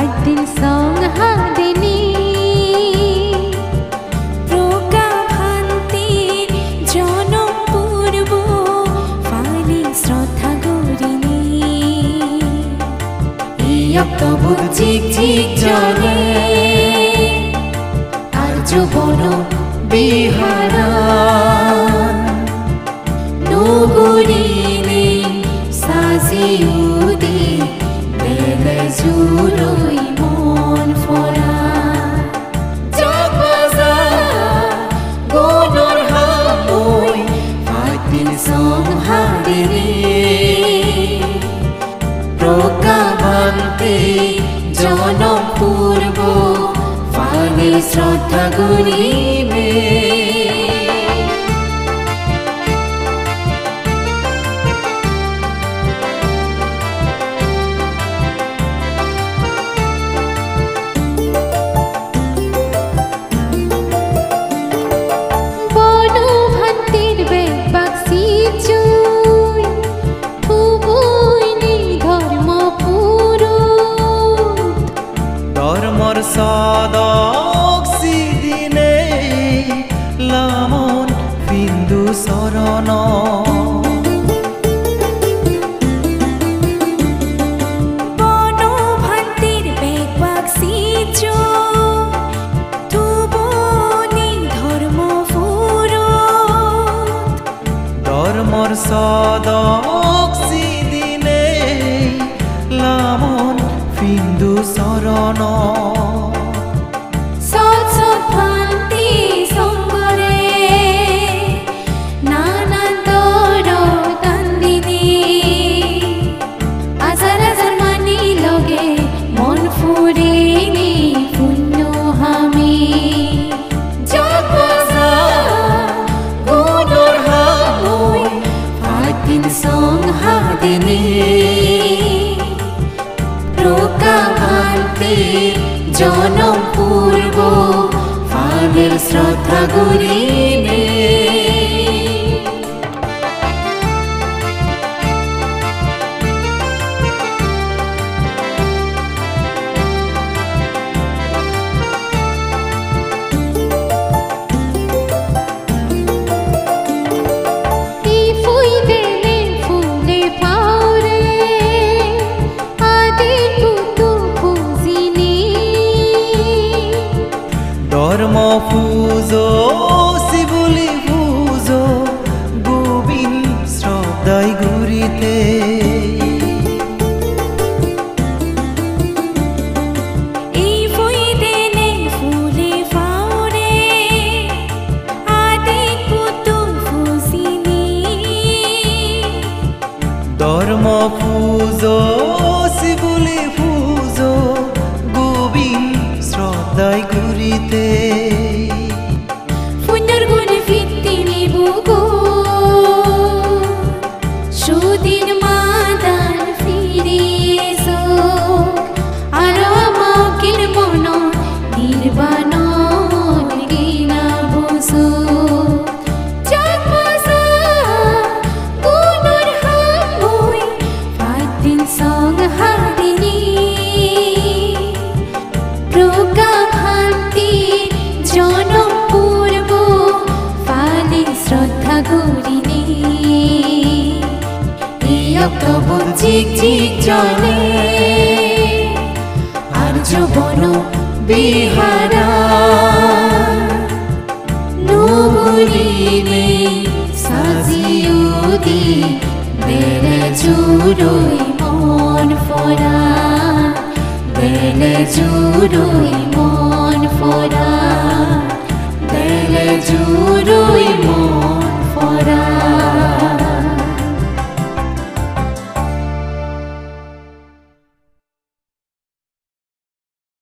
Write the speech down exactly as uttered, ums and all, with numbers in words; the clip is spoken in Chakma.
Din song hadini, Prokka Bhanter jonom purbo pale sroddha gurinei. Ei okto bujjik jik jone Arjo Bono Biharan. Nuo gurinei saji udi bele juroi mon poran. Jog baja gunor hammoi, pachdin song hadini. Prokka Bhante jonom purbo pale sroddha gurinei. Bono Bhanter bek bak sijjoi, thuboi nei dhormo purot. Dhormor sodok sidinei lamon pindu soronot. Bono Bhanter bek bak sijjoi, thuboni dhormo purot. Dhormor sodok sidinei lamon pindu soronot. Sot sot Bhante songhore nanan doro dan dinei. Ajar ajar mani loge mon purinei punyo hami. Jog baja gunor hammoi, pachdin song hadini. Prokka Bhante jonom purbo pale sroddha gurinei. Ei pui dene phule paure, adi puttu pujini. Dhormo pujo, sibuli pujo, gobin sroddhai gurite. Ei pui dene phule paure, adi puttu pujini. Dhormo pujo, sibuli pujo, gobin sroddhai gurite. Punyor gune pittimi bugot sudin madan firi ejok, aro ama okkir monot nirbanor gina bujok. Jog baja gunor hammoi, pachdin song hadini. Prokka Bhante jonom purbo pale sroddha gurinei. Ei okto bujjik jik jone Arjo Bono Biharan. Nuo gurinei saji udi bele juroi mon poran, bele juroi mon poran.